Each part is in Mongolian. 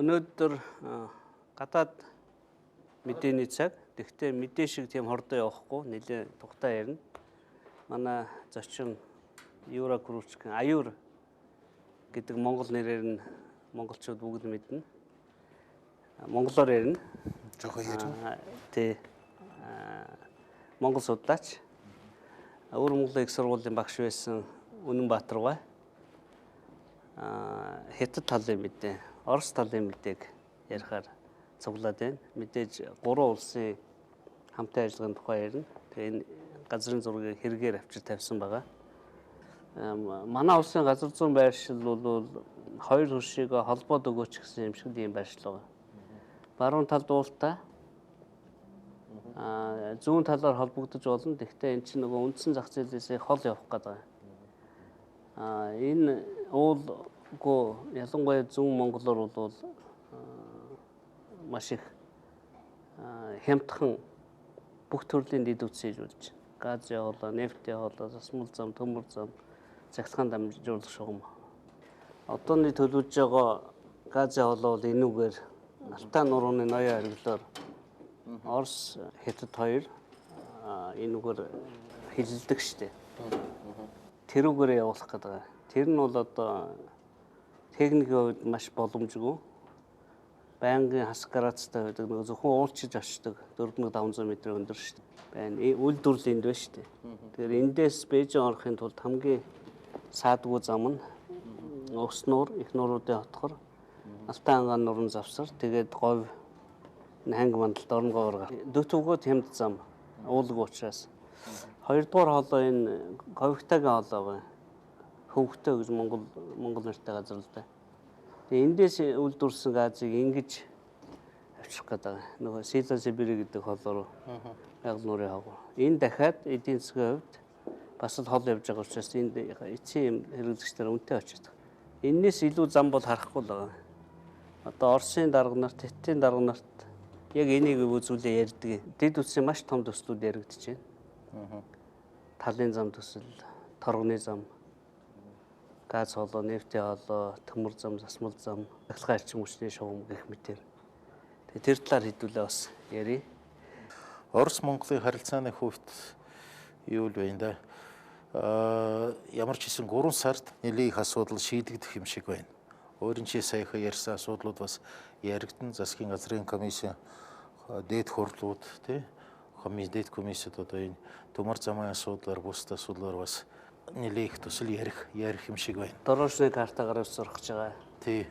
Өнөөдөр гадаад мэдээний цаг. Гэхдээ мэдээ шиг тийм хордоо явахгүй нэлээд тухтай ярина. Манай зочин Юра Кручкин Аюур гэдэг монгол нэрээр нь монголчууд бүгд мэднэ. Монголоор ярина. Жоохон ярина. Тий. Монгол судлаач. Өвөр Монголын их сургуулийн багш байсан Үнэнбаатаргай. Хятад талын мэдээ, Орос талын мэдээг ярихаар цуглаад байна. Мэдээж гурван улсын хамтын ажиллагааны тухай ярина. Тэгээ энэ газрын зургийг хэрэгээр авчир тавьсан байгаа. Манай улсын газар зүүн байршил бол хоёр хөршийг холбоод өгөөч гэсэн юм шиг ийм байршил байгаа. Баруун талд уултай, зүүн талаар холбогдож болно. Гэхдээ эн чинь нөгөө үндсэн зах зээлээс хол явах гэдэг. Энэ уулгүй ялангуяа зүүн Монголоор бол маш их хямдхан бүх төрлийн дэд үтс хийж болж байна. Газ явуулаа, нефть явуулаа, засмал зам, төмөр зам, цахилгаан дамжуулах шугам. Одооны төлөвлөж байгаа газ явуулаа бол энүүгээр Алтай нурууны ноён оргилоор Орос, Хятад хоёр энүүгээр хилэлдэг штеп. Тэрүүгээр явуулах гэдэг. Тэр нь бол одоо техникийн хувьд маш боломжгүй. Байнгын хас гараацтай байдаг нөгөө зөвхөн уулчиж очдог 4500 м өндөр шүү дээ. Байна. Үйлдвэрлэл энд байна шүү дээ. Тэгэхээр эндээс Бээжин орохын тулд хамгийн саадгүй зам нь Өгс нуур, их нууруудын хотгор, Алтай ангаан нуран завсар, тэгээд говь ханги мандалд орон говьор гар. Дөтөвгөө хямд зам уулгүй учраас. Хоёрдугаар хоолой энэ говьтагийн хоолой байна. Хөвгтэй гэж Монгол нэртэй газар л да. Тэгээ эндээс үйлдвэрлэсэн газыг ингэж авчрах гэдэг. Нөгөө Сила Сибири гэдэг хоолой руу Байгаль нуурын хог. Энэ дахиад эдийн засгийн хувьд бас л хол явж байгаа учраас энд эцсийн юм хэрэглэгчдэр үнэтэй очиж байгаа. Эннээс илүү зам бол харахгүй л байгаа. Одоо Оросын дарга нарт, Хятадын дарга нарт яг энийг үзүүлээ ярьдаг. Дэд үтсийн маш том төслүүд яригдаж байна. Талын зам төсөл, торгоны зам, газ хоолой, нефтийн хоолой, төмөр зам, засмал зам, цахилгаан эрчим хүчний шугам гэх мэтэр. Тэгээ тэр талаар хэдүүлээ бас ярив. Орос Монголын харилцааны хувьд юу л вэ да? Ямар ч хэсэн 3 сард нэлээд их асуудал шийдэгдэх юм шиг байна. Өөрийн чи саяхан ярьсан асуудлууд бас яригдсан. Засгийн газрын комисси, дээд хурлууд тий дээд комиссид одоо энэ төмөр замын асуудлаар, бусад асуудлаар бас нэлээд их төсөл ярих юм шиг байна. Дорожны картагаар сурах гэж байгаа. Тий.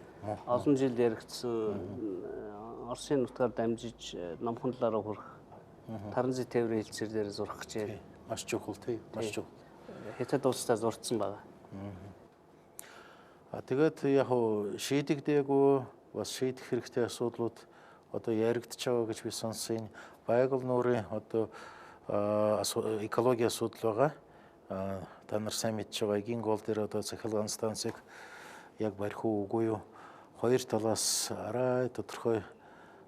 Олон жил яригдсан Оросын нутгаар дамжиж номхон талаараа хүрэх Таранзын тээврийн хэлцээр дээр зурах гэж байна. Маш чухал тий, маш чухал. Хятад улстай зурцсан байгаа. Тэгээд яг шийдэгдээгүй бас шийдэх хэрэгтэй асуудлууд одоо яригдж байгаа гэж би сонссон. Байгаль нуурын одоо экологийн асуудал байгаа. Та нар сайн мэдж байгаа эгийн гол дээр одоо цахилгаан станцыг яг барих уу үгүй юу? Хоёр талаас арай тодорхой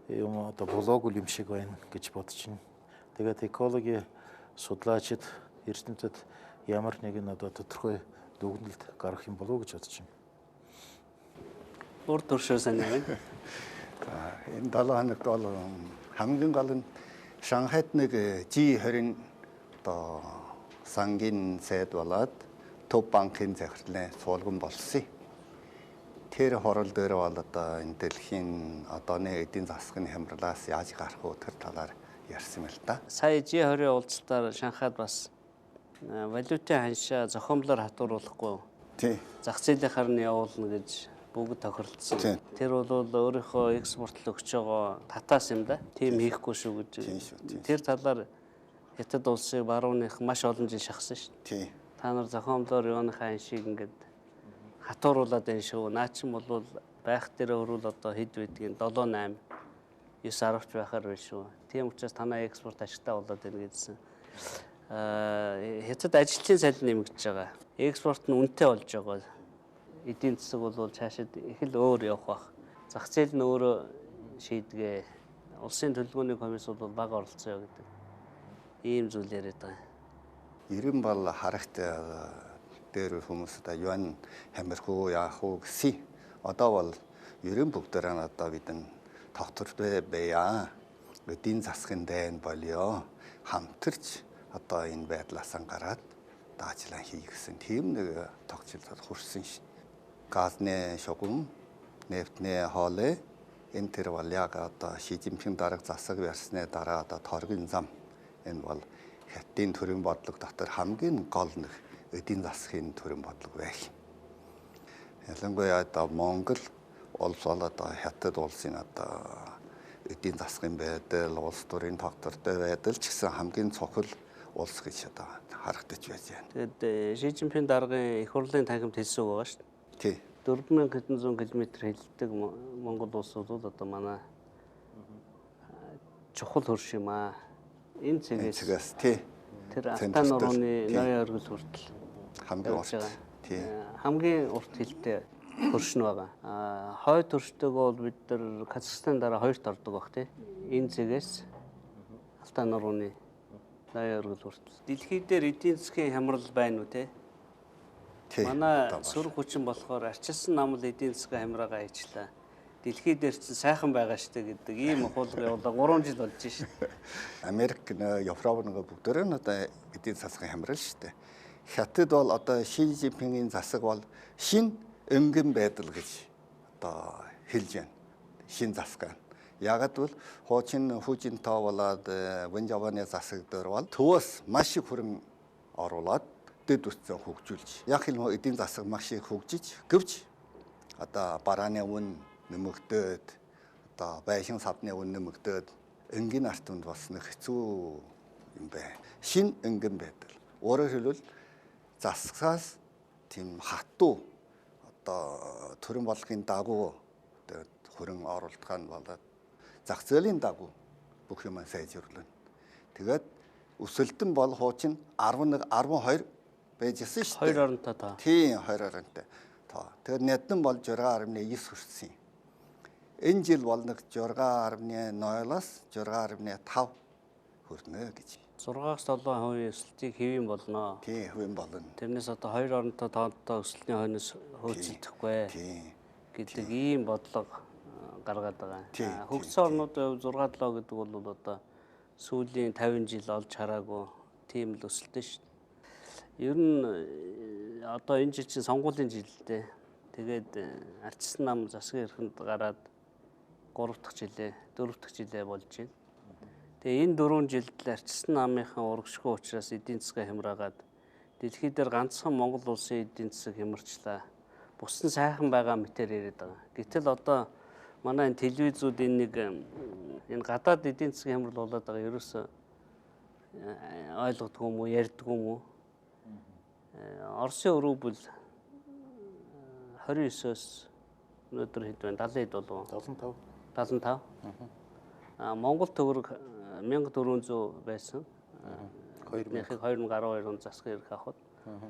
юм одоо болоогүй юм шиг байна гэж бодож байна. Тэгээд экологийн судлаачид эрдэмтэд ямар нэгэн одоо тодорхой дүгнэлт гаргах юм болов уу гэж бодож байна. Урд туршаа сайн байна. За энэ 7 хоногт бол хамгийн гол нь Шанхайд нэг G20 одоо сангийн сайд болоод Төв банкын захирлын суулган болсон. Тэр хурал дээр бол одоо энэ дэлхийн одооны эдийн засгийн хямралаас яаж гарах вэ тэр талаар ярьсан юм л да. Сая G20 уулзалтаар Шанхайд бас валютын ханшаа зохиомлоор хатууруулахгүй. Тий. Зах зээлийнхаар нь явуулна гэж бүгд тохиролцсон. Тэр бол өөрийнхөө экспортлог өгч байгаа татаас юм да. Тийм хийхгүй шүү гэж. Тэр талаар Хятад улсыг барууных маш олон жил шахсан шүү. Тий. Та нар зохиомлоор юуныхаа ханшийг ингээд хатууруулад байна шүү. Наа чин бол байх дээр өрүүл одоо хэд байдгийг 7 8 9 10-ч байхаар байна шүү. Тийм учраас танай экспорт ашигтай болоод байна гэдсэн. Хятад ажилтны цалин нэмэгдэж байгаа. Экспорт нь үнэтэй болж байгаа. Эдийн засаг бол цаашид их л өөр явах бах. Зах зээл нь өөрөө шийдгээ. Улсын төлөвлөгөөний комисс бол бага оролцоо гэдэг ийм зүйл яриад байгаа. Ерэн бол харахт дээр хүмүүс одоо юань хамирх уу яах уу гэсэн. Одоо бол Ерөн бүгдээрээ одоо бид нь тогтвортой байя. Эдийн засгийн дайн болио. Хамтарч одоо энэ байдлаасаа гараад даажлан хий гэсэн тийм нэг тогтчлолд хүрсэн шин. Газны шугам, нефтний хоолой энэ тэр бол яг одоо Ши Цзиньпин дарга засаг барьсны дараа одоо торгийн зам энэ бол Хятадын төрийн бодлого дотор хамгийн гол нэг эдийн засгийн төрийн бодлого байх. Ялангуяа одоо Монгол улс бол одоо Хятад улсын одоо эдийн засгийн байдал, улс төрийн тогтвортой байдал ч гэсэн хамгийн цохол улс гэж одоо харагдаж байж байна. Тэгээд Ши Цзиньпин даргын их хурлын танхимд хэлсэн үг байгаа шүү дээ. Тий. 4100 км хилдэг Монгол улс бол одоо манай чухал хөрш юм аа. Энэ цэгээс тий. Тэр Алтай нурууны ноён оргил хүртэл хамгийн урт. Тий. Хамгийн урт хилтэй хөрш нь байгаа. Аа хойд хөрштэйгөө бол бид нар Казахстан дараа хоёрт ордог баг тий. Энэ цэгээс Алтай нурууны ноён оргил хүртэл. Дэлхий дээр эдийн засгийн хямрал байна уу тий? Манай сөрөг хүчин болохоор арчилсан нам л эдийн засгийн хямраагаа хийчлээ. Дэлхий дээр чинь сайхан байгаа штэ гэдэг ийм ухуулга явуулаа 3 жил болж шин. Америк, Европ нэг бүгдээрээ нь одоо эдийн засгийн хямрал штэ. Хятад бол одоо Ши Цзиньпингийн засаг бол шин энгийн байдал гэж одоо хэлж байна. Шин засаг. Яагаад гэвэл хуучин Хүжинтоо болоод Вэнжаваны засаг дээр бол төвөөс маш их хөрөн оруулаад дэд үтсэн хөгжүүлж. Яг хэлмээ эдийн засаг маш их хөгжиж гэвч одоо барааны үн нэмэгдээд одоо байшин савны үн нэмэгдээд энгийн ард түмэнд бас нэг хэцүү юм байна. Шин энгийн байдал. Өөрөөр хэлбэл засагаас тийм хатуу одоо төрийн бодлогын дагуу хөрөн оруулах нь болоод зах зээлийн дагуу бүх юм сайжруулна. Тэгээд өсөлтөн бол хуучин 11 12 байжсэн шүү дээ. 2 оронтой тоо. Тийм 2 оронтой тоо. Тэгэхээр нядан бол 6.9 хүрсэн. Энэ жил бол нэг 6.0-аас 6.5 хүрнэ гэж. 6-аас 7% өсөлтийг хэвийн болно. Тийм хэвийн болно. Тэрнээс одоо 2 оронтой тоонтой өсөлтний хойноос хөөцөлдөхгүй. Тийм гэдэг ийм бодлого гаргаад байгаа. Хөгжсөн орнуудын хувьд 6-7 гэдэг бол одоо сүүлийн 50 жил олж хараагүй тийм л өсөлттэй шүү дээ. Ер нь одоо энэ жил чинь сонгуулийн жил л дээ. Тэгээд арчсан нам засгийн эрхэнд гараад 3 дахь жилээ, 4 дахь жилээ болж байна. Тэгээ энэ 4 жилд л арчсан намынхан урагшгүй учраас эдийн засгаа хямраагаад дэлхий дээр ганцхан Монгол улсын эдийн засаг хямарчлаа. Бус нь сайхан байгаа мэтэр яриад байгаа. Гэтэл одоо манай энэ телевизүүд энэ нэг энэ гадаад эдийн засгийн хямрал болоод байгаа ерөөсөө ойлгодгүй юм уу, ярьдгүй юм уу? Оросын рубль 29-өөс өнөөдөр хэд байна? 70 хэд болов? 75. 75. Аа Монгол төгрөг 1400 байсан. 2012 он засгийн эрх авахд.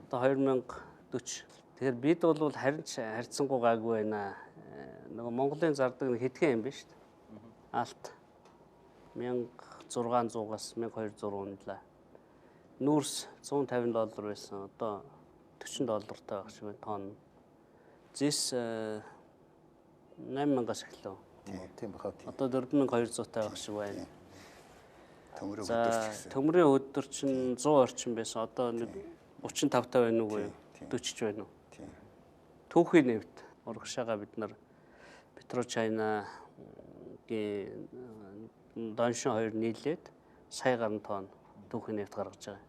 Одоо 2040. Тэгэхээр бид бол харин ч харьцангуй гайгүй байна. Нөгөө Монголын зардаг нэг хэдхэн юм биш үү? Алт 1600-аас 1200 унлаа. Нүүрс 150 доллар байсан. Одоо 40 доллартай байх шиг байна тонн. Зэс 8000-аас эхлэв. Тийм баха. Одоо 4200-тай байх шиг байна. Төмрийн өдөр ч гэсэн. Төмрийн өдөр чинь 100 орчим байсан. Одоо нэг 35 таа байна уу? 40 ч байна уу? Тийм. Түүхийн нефт урагшаага бид нар Петрочайнагийн Доншин хоёр нийлээд сая гаруй тонн түүхийн нефт гаргаж байгаа.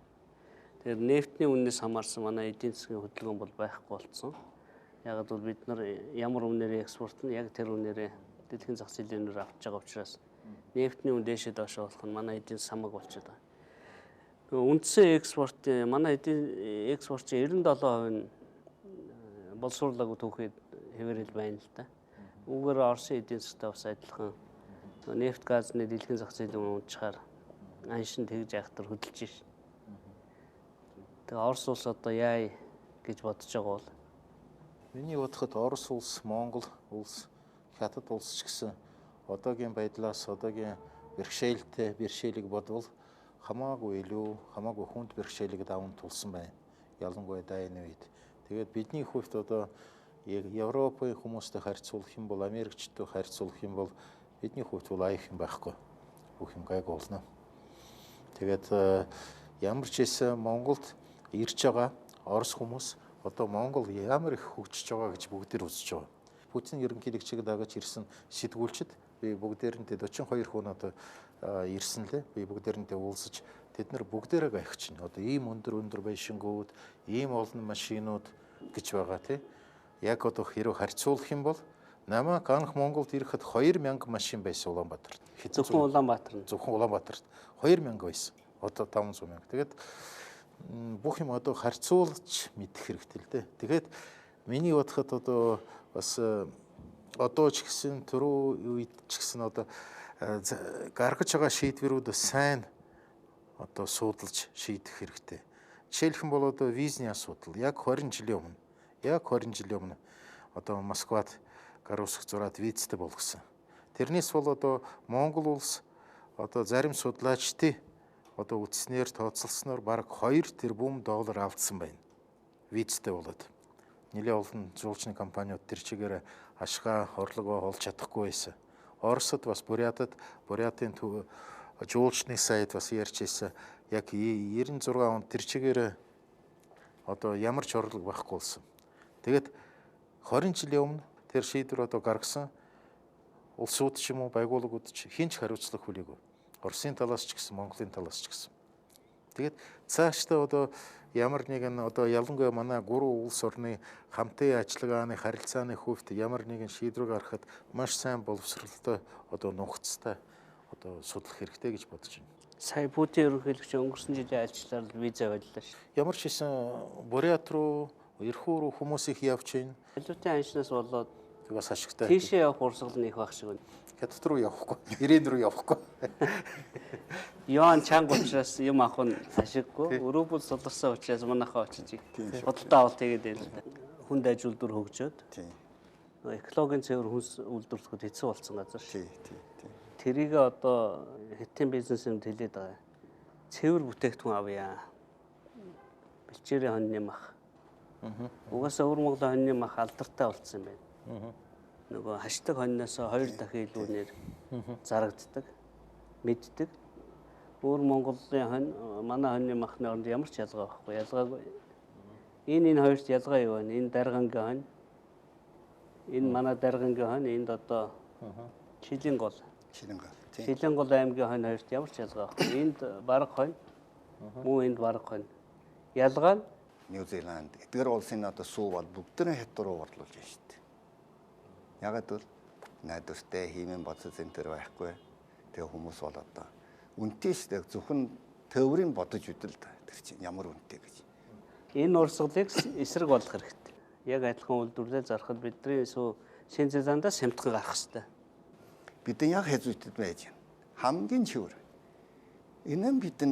Тэгэхээр нефтний үнээс хамаарсан манай эдийн засгийн хөдөлгөөн бол байхгүй болцсон. Яг бол бид нар ямар үнээрээ экспорт нь яг тэр үнээрээ дэлхийн зах зээлийн үнээр авч байгаа учраас нефтний үн дээшээ доошоо болох нь манай эдийн самаг болчиход байгаа. Нөгөө үндсэн экспорт манай эдийн экспорт чинь 97% нь боловсруулаагүй түүхийд хэвээрэл байна л да. Үүгээр Оросын эдийн засгтай бас адилхан нефт газны дэлхийн зах зээлийн үн унчаар аншин тэгж айхтар хөдөлж шин. Тэгээ Орос улс одоо яа гэж бодож байгаа бол миний бодоход Орос улс, Монгол улс, Хятад улс ч гэсэн одоогийн байдлаас одоогийн бэрхшээлтэй бэрхшээлийг бодвол хамаагүй илүү хамаагүй хүнд бэрхшээлийг даван тулсан байна. Ялангуяа дайны үед. Тэгээд бидний хувьд одоо Яг Европын хүмүүстэй харьцуулах юм бол, Америкчдтэй харьцуулах юм бол бидний хувьд бол аях юм байхгүй. Бүх юм гайгүй болно. Тэгээд ямар ч байсан Монголд ирж байгаа Орос хүмүүс одоо Монгол ямар их хөгжиж байгаа гэж бүгдээр үзэж байгаа. Путин ерөнхийлөгчийг дагаж ирсэн сэтгүүлчид би бүгдээрэнтэй 42 хүн одоо ирсэн лээ. Би бүгдээрэнтэй уулзаж тэд нар бүгдээрээ гайхаж байна. Одоо ийм өндөр байшингууд, ийм олон машинууд гэж байгаа тий. Яг одоо хэрэг харьцуулах юм бол намайг анх Монголд ирэхэд 2000 машин байсан Улаанбаатарт. Зөвхөн Улаанбаатар. Зөвхөн Улаанбаатарт 2000 байсан. Одоо 500 мянга. Тэгээд бүх юм одоо харьцуулж мэдэх хэрэгтэй л дээ. Тэгээд миний бодоход одоо бас одоо ч гэсэн түрүү үед ч гэсэн одоо гаргаж байгаа шийдвэрүүд сайн одоо суудалж шийдэх хэрэгтэй. Жишээлх юм бол одоо визний асуудал яг 20 жилийн өмнө яг 20 жилийн өмнө одоо Москвад гар үсэх зураад визтэй болгосон. Тэрнээс бол одоо Монгол улс одоо зарим судлаачдын одоо үтснээр тооцоолсноор бараг 2 тэрбум доллар алдсан байна. Визтэй болоод. Нэлээд олон жуулчны компаниуд тэр чигээр ашгаа, орлогоо олж чадахгүй байсан. Оросод бас Бурятад, Бурятын жуулчны сайд бас ярьж байсан. Яг 96 онд тэр чигээр одоо ямар ч орлого байхгүй болсон. Тэгээд 20 жилийн өмнө тэр шийдвэр одоо гаргасан улсууд ч юм уу, байгууллагууд ч хэн ч хариуцлага хүлээгүй. Оросын талаас ч гэсэн, Монголын талаас ч гэсэн. Тэгээд цаашдаа одоо ямар нэгэн одоо ялангуяа манай гурван улс орны хамтын ажиллагааны харилцааны хувьд ямар нэгэн шийдвэр гаргахад маш сайн боловсролтой одоо нухацтай одоо судлах хэрэгтэй гэж бодож байна. Сая Путин ерөнхийлөгч өнгөрсөн жилийн айлчлалаар виза боллоо шүү. Ямар ч байсан Бурят руу, Эрхүү рүү хүмүүс их явж байна. Валютын аншнаас болоод бас ашигтай. Тийшээ явах урсгал нь их байх шиг байна. Хятад руу явахгүй, Иран руу явахгүй. Юан чанга учраас юм авах нь ашиггүй. Рубль суларсан учраас манайхаа очиж худалдаа авалт хийгээд байна л да. Хүнд аж үйлдвэр хөгжөөд. Экологийн цэвэр хүнс үйлдвэрлэхэд хэцүү болсон газар шүү. Тэрийг одоо хятадын бизнесэнд хэлээд байгаа. Цэвэр бүтээгдэхүүн авъя. Бэлчээрийн хоньны мах. Угаасаа өвөр Монголын хоньны мах алдартай болсон юм байна. Нөгөө хашдаг хоньноос 2 дахин илүү нэр зарагддаг, мэддэг. Өвөр Монголын хонь, манай хоньны махны оронд ямар ч ялгаа байхгүй. Ялгаагүй. Энэ хоёрт ялгаа юу вэ? Энэ Даргангийн хонь. Энэ манай Даргангийн хонь, энд одоо Чилийн гол. Чилийн гол аймгийн хонь хоёрт ямар ч ялгаа байхгүй. Энд бараг хонь, мөн энд бараг хонь. Ялгаа нь Нью Зеланд эдгээр улсын одоо суу бол бүгдээрээ хятад руу борлуулж байна шүү дээ. Ягаад гэвэл найдвартай хиймэн бодол зэнтэр байхгүй. Тэгээ хүмүүс бол одоо үнэтэй шүү дээ. Зөвхөн төврийн бодож үдэл та. Тэр чинь ямар үнэтэй гэж. Энэ урсгалыг эсрэг болох хэрэгтэй. Яг адилхан үйлдвэрлэл зархад бидний сүү Шинэ Зеландаас хямдхан гарах хэрэгтэй. Бид яг хязгаартай байж байна. Хамгийн чивэр. Энэ нь бид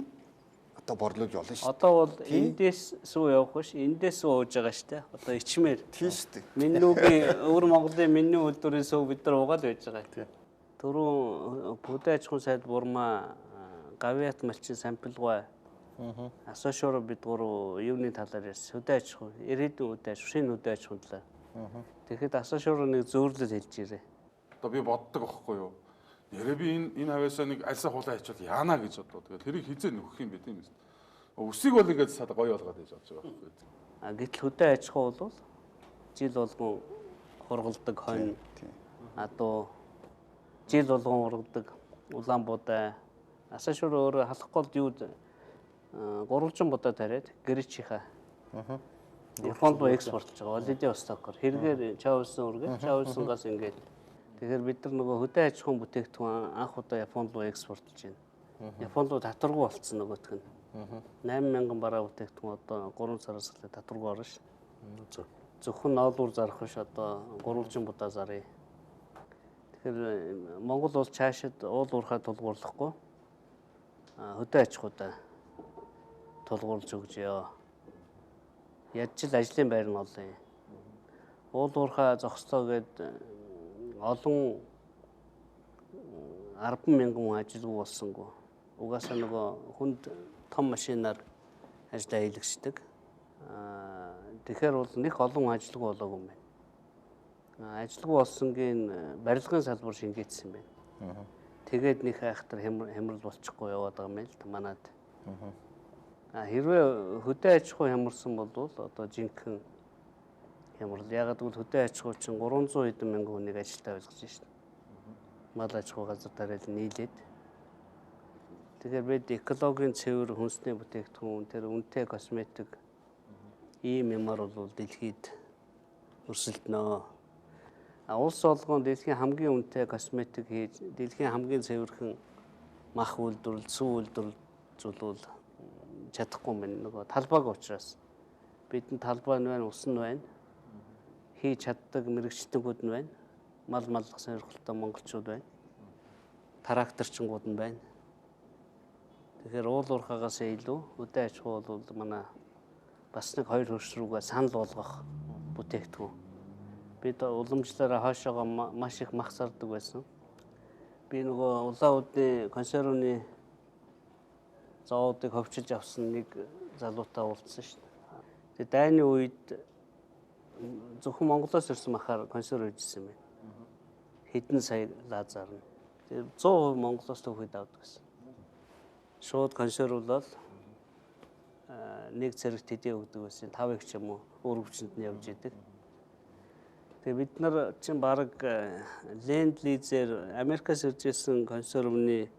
одоо борлуулж болно шүү. Одоо бол эндээс сүү явах биш, эндээс сүү ууж байгаа шүү дээ. Одоо ичмээр. Тийм шүү дээ. Миннүүгийн өвөр Монголын миннүү үйлдвэрийн сүү бид нар уугаад байж байгаа. Түрүүн Бүдэ аж ахуйн сайд Бурмаа, Гавьяат малчин Сампилгай, Асашура бид гурав юуны талаар ярьсан. Хөдөө аж ахуй, ирээдүйн хөдөө аж ахуй, шинэ хөдөө аж ахуйн талаар. Тэгэхэд Асашура нэг зөөрлөл хэлж ирээ. Одоо би боддог аахгүй юу? Нэрээ би энэ хавьяасаа нэг альсаа хулаа хийчихвэл яана гэж бодлоо. Тэгээд тэрийг хизээ нөхөх юм бэ тийм үү? Үсийг бол ингээд сад гоё болгоод ээж болж байгаа байхгүй. А гэтэл хөдөө аж ахуй бол жил болгон хургалдаг хонь, адуу, жил болгон ургадаг улаан будаа. Асашур өөрөө халах голд юу гурвалжин будаа тариад гэрчийнхаа. Японд руу экспортлж байгаа. Владивостокоор хэрэгээр Чаавсан үргээ, Чаавсангаас ингээд. Тэгэхээр бид нар нөгөө хөдөө аж ахуйн бүтээгдэхүүн анх удаа Японд руу экспортлж байна. Японд руу татваргүй болцсон нөгөөх нь. 8000 бараа бүтээгдэхүүн одоо 3 сараас эхлээд татваргүй орно шүү. Зөвхөн ноолуур зарах биш, одоо гурвалжин будаа заръя. Тэгэхээр Монгол улс цаашид уул уурхай тулгуурлахгүй хөдөө аж ахуйдаа тулгуурлаж өгчөө. Ядч л ажлын байр нь олъё. Уул уурхай зогслоо гэд олон 10,000 хүн ажилгүй болсонгүй. Угаасаа нөгөө хүнд том машинаар ажиллаа хийлгэждэг. Тэгэхээр бол нэг олон хүн ажилгүй болоогүй юм байна. Ажилгүй болсонгийн барилгын салбар шингээдсэн байна. Тэгээд нэг айхтар хямрал болчихгүй яваад байгаа юм л да манад. Хэрвээ хөдөө аж ахуй хямарсан бол одоо жинхэнэ хямрал. Ягаад гэвэл хөдөө аж ахуй чинь 300 хэдэн мянган хүнийг ажилтаа байлгаж шин. Мал аж ахуй газар тариал нийлээд. Тэгэхээр бид экологийн цэвэр хүнсний бүтээгдэхүүн, тэр үнэтэй косметик ийм юмар бол дэлхийд өрсөлдөнө. Улс болгон дэлхийн хамгийн үнэтэй косметик хийж, дэлхийн хамгийн цэвэрхэн мах үйлдвэрлэл, сүү үйлдвэрлэл чадахгүй юм байна. Нөгөө талбайг учраас бидэнд талбай нь байна, ус нь байна. Хийж чаддаг мэрэгчлэнгүүд нь байна. Мал маллах сонирхолтой монголчууд байна. Тракторчингууд нь байна. Тэгэхээр уул уурхаагаас илүү хөдөө аж ахуй бол манай бас нэг хоёр хөрш рүүгээ санал болгох бүтээгдэхүүн. Бид уламжлалаараа хойшоогоо маш их мах зардаг байсан. Би нөгөө улаан үдний консервны зоодыг ховчилж авсан нэг залуутай уулзсан шүү дээ. Тэгээ дайны үед зөвхөн Монголоос ирсэн махаар консерв хийжсэн юм байна. Хэдэн сая лазарна. Тэгээ 100% Монголоос түүхэд авдаг гэсэн. Шууд консервлол нэг зэрэг тэдээ өгдөг байсан. 5 их ч юм уу өргөвчөнд нь явж идэг. Тэгээ бид нар чинь баг ленд лизер Америкаас ирж исэн консервны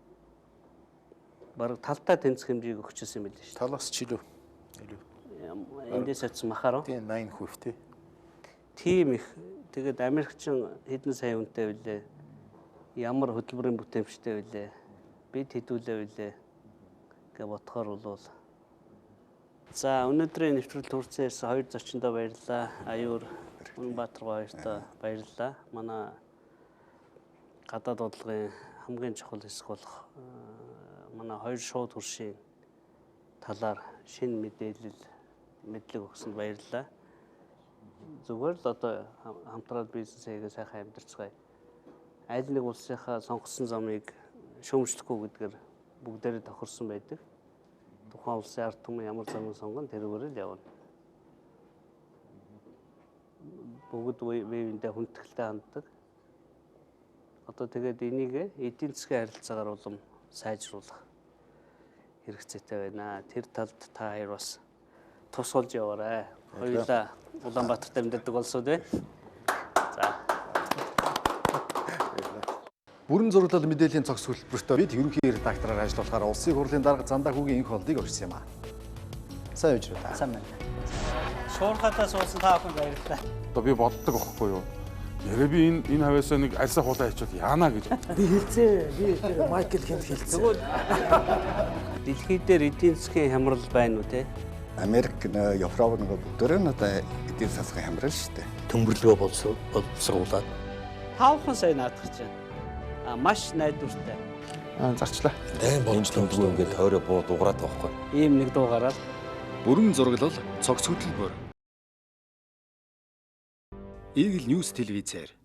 баг талтай тэнцэх хэмжээг өгчээсэн юм билээ шүү. Талаас ч илүү. Эндээс очсон махаар. Тийм 9% тий. Тийм их. Тэгээд Америкчин хэдэн сая хүнтэй билээ. Ямар хөдөлмөрийн бүтээмжтэй билээ. Бид хэдүүлээ билээ гэж бодохоор бол. За өнөөдрийн нэвтрүүлэлт хүртсэн ирсэн хоёр зочиндоо баярлалаа. Аюур Үнэнбаатар хоёртоо баярлалаа. Манай гадаад бодлогын хамгийн чухал хэсэг болох манай хоёр шууд хөршийн талаар шинэ мэдээлэл мэдлэг өгсөнд баярлалаа. Зүгээр л одоо хамтраад бизнес хийгээ сайхан амьдарцгаая. Аль нэг улсынхаа сонгосон замыг шүүмжлэхгүй гэдгээр бүгдээрээ тохирсон байдаг. Тухайн улсын ард түмэн ямар замыг сонгоно тэрүүгээр л явна. Бүгд бие биендээ хүндэтгэлтэй ханддаг. Одоо тэгээд энийг эдийн засгийн харилцаагаар улам сайжруулах хэрэгцээтэй байна. Тэр талд та хоёр бас тус болж яваарай. Хоёулаа Улаанбаатарт амьдардаг болсод байна. За. Бүрэн зураглал мэдээллийн цогц хөтөлбөртөө бид ерөнхий редактороор ажиллуулахаар Улсын хурлын дарга Зандаа хүүгийн инх холдыг орчсон юм аа. Сайн үжрээ та. Сайн байна. Шуурхатаа суусан та бүхэнд баярлалаа. Одоо би боддог байхгүй юу? Яриа би энэ хавьяасаа нэг альсаа хулаа хийчихвэл яана гэж. Би хэлцээ. Би тэр Майкл хинт хэлцээ. Тэгвэл дэлхий дээр эдийн засгийн хямрал байна уу те? Америк, Европ нэг бүгдээрээ нь одоо эдийн засгийн хямрал шүү дээ. Төмөрлөгөө боловсруулад 5 сая наадах чинь. Маш найдвартай. Зарчлаа. Дайн боломж төмдгөө ингээд тойроо буу дуграад байгаа байхгүй. Ийм нэг дуу гараад Бүрэн зураглал цогц хөтөлбөр. Eagle News телевизээр.